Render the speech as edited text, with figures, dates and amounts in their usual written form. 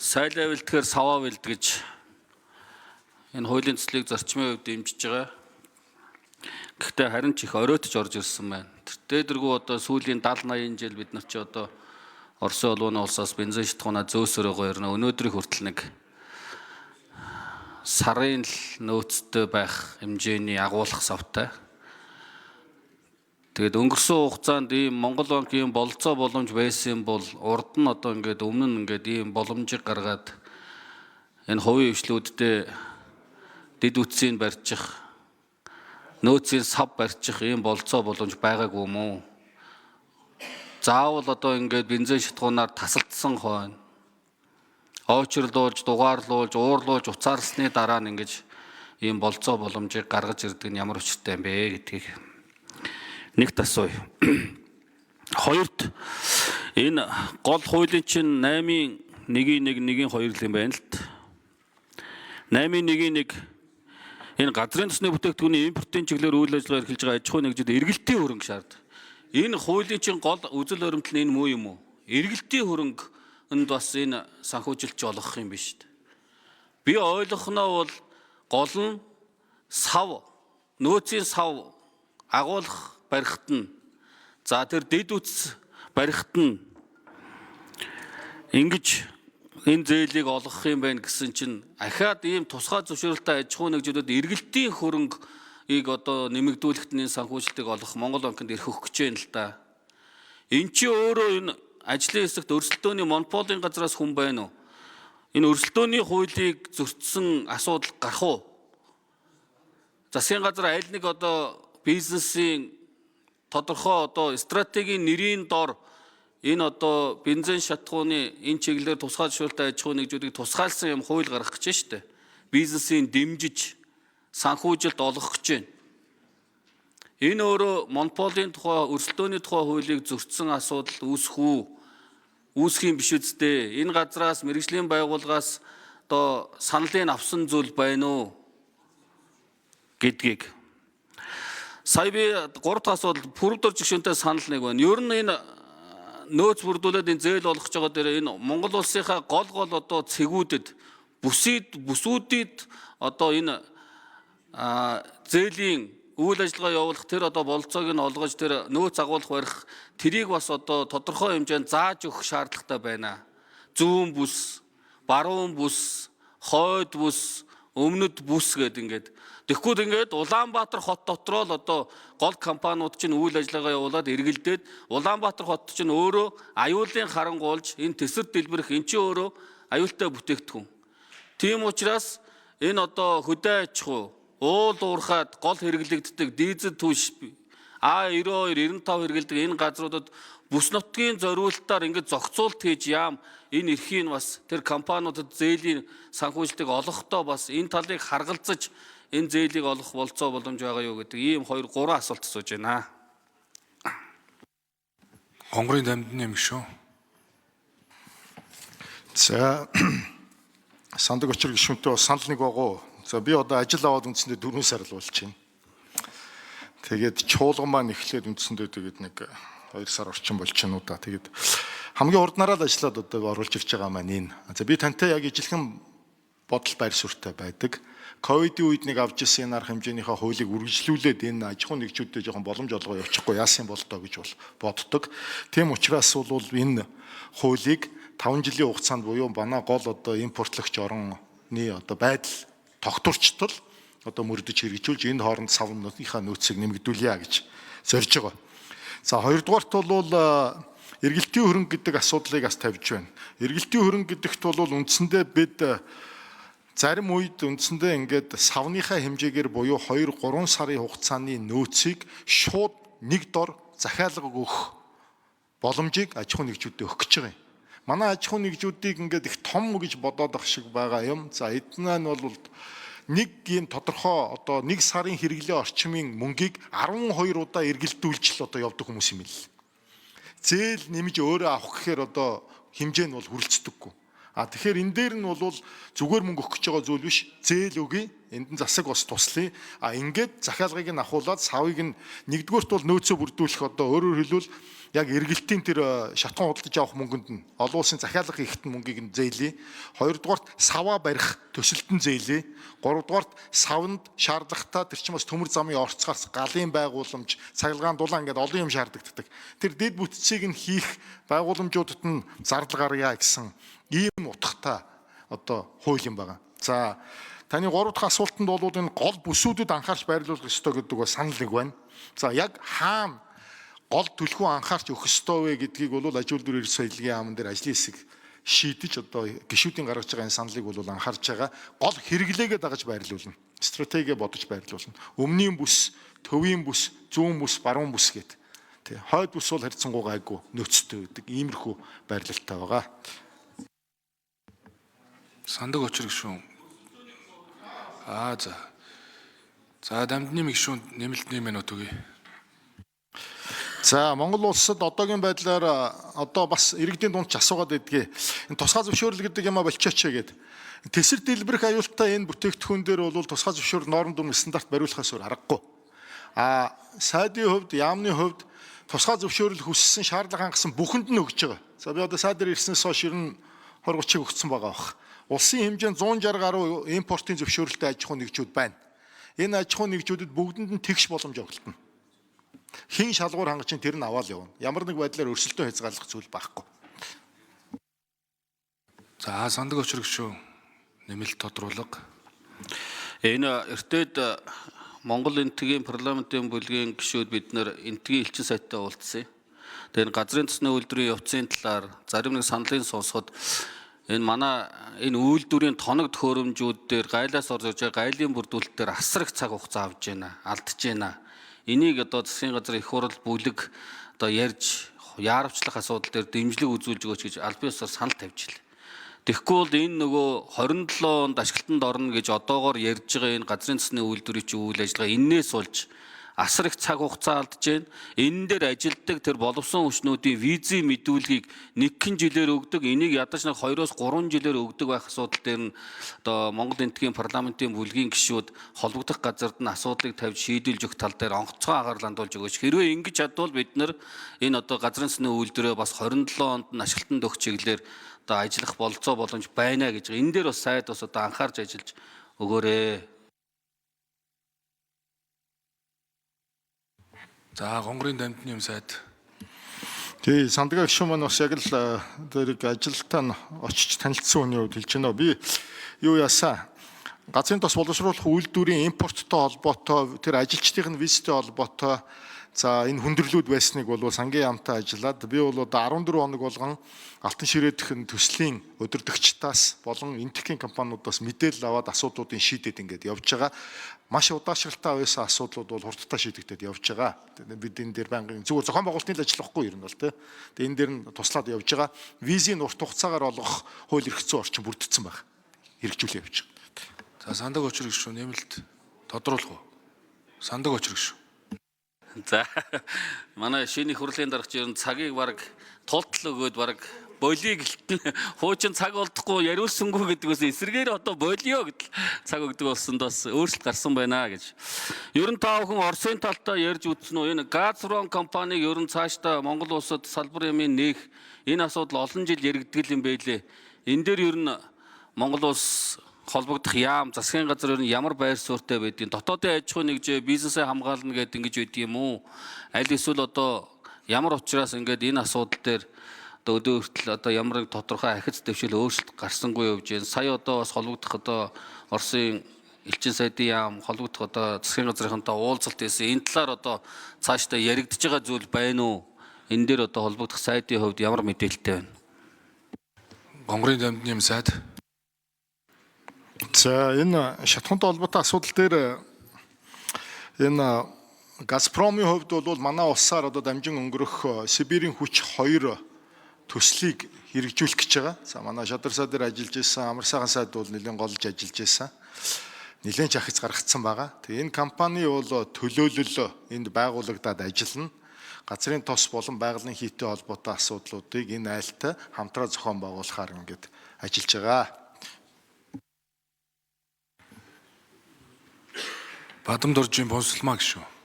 Сайлаа бэлтгэхээр саваа бэлтгэж энэ хуулийн төслийг зарчмын хувьд дэмжиж байгаа. Гэхдээ харин ч их оройтж орж ирсэн байна. Тэртээ дэргүү одоо сүүлийн 70 80 жил бид нар чи одоо Оросын холбооны улсаас бензин шатхуунаа зөөсөр байгаа юм. Өнөөдрийг хүртэл нэг сарын л нөөцтэй байх хэмжээний агуулах савтай. Тэгээд өнгөрсөн хугацаанд ийм Монгол банкын бололцоо боломж байсан бол урд нь одоо ингээд өмнө нь ингээд ийм боломжийг гаргаад энэ хувийн хвшлүүддээ дэд үтсийг барьчих, нөөцийн сав барьчих ийм бололцоо боломж байгаагүй юм уу? Заавал одоо ингээд бензин шатхуунаар тасалдсан хойно очрлуулж, дугаарлуулж, уурлуулж уцаарлсны дараа нь ингэж ийм бололцоо боломжийг гаргаж ирдэг нь ямар учиртай юм бэ гэдгийг нэгт асууя. Хоёрт энэ гол хуулийн чинь 8-ын 1-ийн 1 1-ийн 2 л юм байна л т. 8-ын 1-ийн 1 энэ газрын тосны бүтээгдэхүүний импортын чиглэлээр үйл ажиллагаа эрхэлж байгаа аж ахуйн нэгжид эргэлтийн хөрөнгө шаард. Энэ хуулийн чинь гол үзэл баримтлал нь энэ муу юм уу? Эргэлтийн хөрөнгөнд бас энэ санхүүжилт олгох юм биш үү? Би ойлгохноо бол гол нь сав, нөөцийн сав агуулах барихт нь, за тэр дэд үтс барихт нь ингэж энэ зээлийг олгох юм байна гэсэн чинь ахаад ийм тусгай зөвшөөрөлтэй аж ахуйн нэгжүүдэд эргэлтийн хөрөнгийг одоо нэмэгдүүлэхэд нь санхүүжилтийг олгох Монгол банкнд эрх өгөх гэж байна л да. Эн чинь өөрөө энэ ажлын хэсэгт өрсөлдөөний монополийн газраас хүн байна уу? Энэ өрсөлдөөний хуулийг зөрчсөн асуудал гарах уу? Засгийн газар аль нэг одоо бизнесийн тодорхой одоо стратегийн нэрийн дор энэ одоо бензин шатхууны энэ чиглэлээр тусгай зөвшөөрөлтэй аж ахуйн нэгжүүдийг тусгаалсан юм хууль гаргах гэж байна шүү дээ. Бизнесийн дэмжиж санхүүжилт олгох гэж байна. Энэ өөрөө монополийн тухай, өрсөлдөөний тухай хуулийг зөрчсөн асуудал үүсэх үү? Үүсэх юм биш үсттэй. Энэ газраас мэргэжлийн байгууллагаас одоо саналыг авсан зүйл байна уу гэдгийг. Сая би 3 дахь асуудал пүрэв жигшүүнтэй санал нэг байна. Ер нь энэ нөөц бүрдүүлээд энэ зээл олгож байгаа дээр энэ Монгол улсынхаа гол гол одоо цэгүүдэд бүсүүд бүсүүдэд одоо энэ зээлийн үйл ажиллагаа явуулах тэр одоо бололцоог нь олгож тэр нөөц агуулах барих тэрийг бас одоо тодорхой хэмжээнд зааж өгөх шаардлагатай байна. Зүүн бүс, баруун бүс, хойд бүс, өмнөд бүс гэдэг ингээд. Тэгэхгүй ингээд Улаанбаатар хот дотроо л одоо гол компаниуд чинь үйл ажиллагаа явуулаад эргэлдээд Улаанбаатар хот чинь өөрөө аюулын харангуулж энэ төсөр дэлбэрэх эн чинь өөрөө аюултай бүтээгдэхүүн. Тийм учраас энэ одоо хөдөө аж ахуй уул уурхаад гол хэрэглэгддэг дизель түлш А92 95 хэрэглэдэг энэ газруудад бүс нутгийн зориултаар ингээд зохицуулт хийж яам энэ эрхийг бас тэр компаниудад зээлийн санхүүжилтийг олгохдоо бас энэ талыг харгалзаж энэ зээлийг олох болцоо боломж байгаа юу гэдэг ийм 2 3 асуулт асууж байна. Гонгорын дамдны юм шүү. За сандаг учир гишүүнтэй бас санал нэг байгаа. За би одоо ажил аваад үндсэндээ 4 сар л болж байна. Тэгээд чуулган маань эхлээд үндсэндээ тэгээд нэг 2 сар орчим болж байна уу да. Тэгээд хамгийн урднараа л ажиллаад одоо оруулж ирж байгаа маань энэ. За би тантай яг ижилхэн бодол байр суурьтай байдаг. Ковидын үед нэг авч ирсэн энэ арга хэмжээнийхээ хуулийг үргэлжлүүлээд энэ аж ахуйн нэгжүүдэд жоохон боломж олгоо явуучихгүй яасан бол доо гэж бол боддог. Тийм учраас бол энэ хуулийг 5 жилийн хугацаанд буюу манай гол одоо импортлогч орны одоо байдал тогтворчтол одоо мөрдөж хэрэгжүүлж энэ хооронд савныхаа нөөцийг нэмэгдүүлье гэж зорж байгаа. За хоёрдугаарт бол эргэлтийн хөрөнгө гэдэг асуудлыг бас тавьж байна. Эргэлтийн хөрөнгө гэдэгт бол үндсэндээ бид зарим үед үндсэндээ ингээд савныхаа хэмжээгээр буюу 2 3 сарын хугацааны нөөцийг шууд нэг дор захиалга өгөх боломжийг аж ахуйн нэгжүүдэд өгөх гэж байгаа юм. Манай аж ахуйн нэгжүүдийг ингээд их том гэж бодоод ах шиг байгаа юм. За эднээ нь бол нэг ийм тодорхой одоо нэг сарын хэрэглээ орчмын мөнгийг 12 удаа эргэлдүүлж л одоо явдаг хүмүүс юм л. Зээл нэмж өөрөө авах гэхээр одоо хэмжээ нь бол хүрэлцдэггүй. А тэгэхээр энэ дээр нь бол зүгээр мөнгө өгөх гэж байгаа зүйл биш. Зээл өгье. Энд нь засаг бас туслая. А ингээд захиалгыг нь авахуулаад савыг нь нэгдүгээрт бол нөөцөө бүрдүүлэх, одоо өөрөөр хэлбэл яг эргэлтийн тэр шатхан худалдаж авах мөнгөнд нь олон улсын захиалга хийхэд нь мөнгийг нь зээлье. Хоёрдугаарт саваа барих төсөлд нь зээлье. Гуравдугаарт савнд шаардлагатай тэр чинь бас төмөр замын орцгоос галын байгууламж, цаглагаан дулаан гэдэг олон юм шаардлагатай. Тэр дэд бүтцийг нь хийх байгууламжуудад нь зардал гаргая гэсэн ийм утгатай одоо хууль юм байна. За, таны гурав дахь асуултанд бол энэ гол бүсүүдэд анхаарч байрлуулах ёстой гэдэг ба санал нэг байна. За, яг хаана гол түлхүү анхаарч өгөх ёстой вэ гэдгийг бол аж үйлдвэр эрх соёлын яамн дээр ажлын хэсэг шийдэж, одоо гишүүдийн гаргаж байгаа энэ саналыг бол анхаарч байгаа. Гол хэрэглээгээ дагаж байрлуулна. Стратеги бодож байрлуулна. Өмнгийн бүс, төвийн бүс, зүүн бүс, баруун бүс гэдэг. Тэ, хойд бүс бол харьцангуй гайгүй нөөцтэй байдаг. Иймэрхүү байрлалтай байгаа. Сандаг очир гишүүн. Аа за. За, дамдны гишүүн нэмэлт 1 минут өгье. За, Монгол улсад одоогийн байдлаар одоо бас иргэдийн дунд ч асуугаад байдгийг. Энэ тусгай зөвшөөрөл гэдэг юм а болчооч гээд. Тэсэр дэлбэрэх аюултай энэ бүтээгдэхүүн дээр бол тусгай зөвшөөрөл норм дүрм стандарт бариулахаас өөр аргагүй. А сайдын хувьд, яамны хувьд тусгай зөвшөөрөл хүссэн, шаардлага хангасан бүхэнд нь өгч байгаа. За, би одоо сайд дээр ирснээс хойш ер нь 20 30-ыг өгсөн байгаа бах. Улсын хэмжээнд 160 гаруй импортын зөвшөөрөлтэй аж ахуйн нэгжүүд байна. Энэ аж ахуйн нэгжүүдэд бүгдэнд нь тэгш боломж олголтно. Хин шалгуур хангаж чинь тэр нь аваад явна. Ямар нэг байдлаар өрсөлдөөн хязгаарлах зүйл байхгүй. За, сандаг очир гишүүн нэмэлт тодруулга. Энэ эртээд Монгол Энтгийн парламентын бүлгийн гишүүд бид нэр Энтгийн элчин сайдтай уулзсан. Тэгээ энэ газрын тосны үйлдвэрийн явцын талаар зарим нэг саналын сонсоход энэ манай энэ үйлдвэрийн тоног төхөөрөмжүүд дээр гайлаас орж ирж байгаа гайлын бүрдүүлэлт дээр асар их цаг хугацаа авж байна, алдж байна. Энийг одоо засгийн газар их хурал бүлэг одоо ярьж яаравчлах асуудал дээр дэмжлэг үзүүлж өгөөч гэж аль биесээр санал тавьж илээ. Тэгэхгүй бол энэ нөгөө 27 онд ашиглалтанд орно гэж одоогоор ярьж байгаа энэ газрын тосны үйлдвэрийн чинь үйл ажиллагаа энээс болж асар их цаг хугацаа алдж байна. Энэ дээр ажилтдаг тэр боловсон хүчнүүдийн визийн мэдүүлгийг нэгэн жилээр өгдөг. Энийг ядаж нэг 2-оос 3 жилээр өгдөг байх асуудал дээр нь одоо Монгол Энтгийн парламентын бүлгийн гишүүд холбогдох газарт нь асуудлыг тавьж шийдвэрлэж өгөх тал дээр онгоцгой анхаарал хандуулж өгөөч. Хэрвээ ингэж чадвал бид нар энэ одоо газрын тосны үйлдвэрээ бас 27 онд нь ашиглалтанд өгөх чиглэлээр одоо ажиллах бололцоо боломж байна гэж. Энэ дээр бас сайд бас одоо анхаарч ажиллаж өгөөрэй. За, гонгорын дамтны юм сайд. Тий, сандгаа гишүүн маань бас яг л тэрэг ажилтаа нь очиж танилцсан хүний хувьд хэлж байна. Би юу яасан? Газрын тос боловсруулах үйлдвэрийн импорттой холбоотой, тэр ажилчдын визтэй холбоотой, за, энэ хүндрэлүүд байсныг бол сангийн яамтай ажиллаад би бол одоо 14 хоног болгон алтан ширээдэх төслийн удирдагчдаас болон энтхийн компаниудаас мэдээлэл аваад асуудлуудын шийдээд ингээд явж байгаа. Маш удаашралтай байсан асуудлууд бол хурдтай шийдэгдээд явж байгаа. Бид энэ дээр байнгын зүгээр зохион байгуулалтын л ажил واخгүй ер нь бол тий. Тэгээ энэ дээр нь туслаад явж байгаа. Визийн урт хугацаагаар олгох хууль эрх зүйн орчин бүрдсэн байна. Хэрэгжүүлээ явж байгаа. За, сандаг очир гишүүн нэмэлт тодруулах уу? Сандаг очир гишүүн. За, манай шинэ их хурлын даргач ер нь цагийг баг тултал өгөөд баг болиг гэлтэн хуучин цаг олдохгүй яриулсангүй гэдгээс эсрэгээр одоо болио гэдэл цаг өгдөг болсонд бас өөрчлөлт гарсан байна гэж. Ер нь та бүхэн Оросын талтай ярьж үзсэн үү? Энэ Газпром компаниг ер нь цаашдаа Монгол улсад салбар ямын нээх энэ асуудал олон жил яригддаг юм байлээ. Энэ дээр ер нь Монгол улс холбогдох яам, засгийн газар ер нь ямар байр суурьтай байдгийг, дотоодын аж ахуй нэгжээ бизнесээ хамгаална гэдэг ингэж байдаг юм уу? Аль эсвэл одоо ямар учраас ингээд энэ асуудал дээр одоо өдөө хүртэл одоо ямар нэг тодорхой ахиц дэвшил өөрчлөлт гарсангүй явж байна. Сая одоо бас холбогдох одоо Оросын элчин сайдын яам холбогдох одоо засгийн газрынхантай уулзалт хийсэн. Энэ талаар одоо цаашдаа яригдж байгаа зүйл байна уу? Энэ дээр одоо холбогдох сайдын хувьд ямар мэдээлэлтэй байна? Гонгорын дамтны юм сайд. За, энэ шатхуунтай холбоотой асуудал дээр энэ Газпромын хувьд бол манай улсаар одоо дамжин өнгөрөх Сибирийн хүч 2 төслийг хэрэгжүүлэх гэж байгаа. За, манай шадар сай дээр ажиллаж исэн, амар сайхан сайд бол нэлээд голж ажиллаж исэн. Нэлээд ч ахиц гаргацсан байгаа. Тэгээ энэ компани бол төлөөлөл энд байгуулагдаад ажиллана. Газрын тос болон байгалийн хийтэй холбоотой асуудлуудыг энэ айлтай хамтраа зохион байгуулахаар ингээд ажиллаж байгаа. Бадамдоржийн Бонсолмаа гишүүн.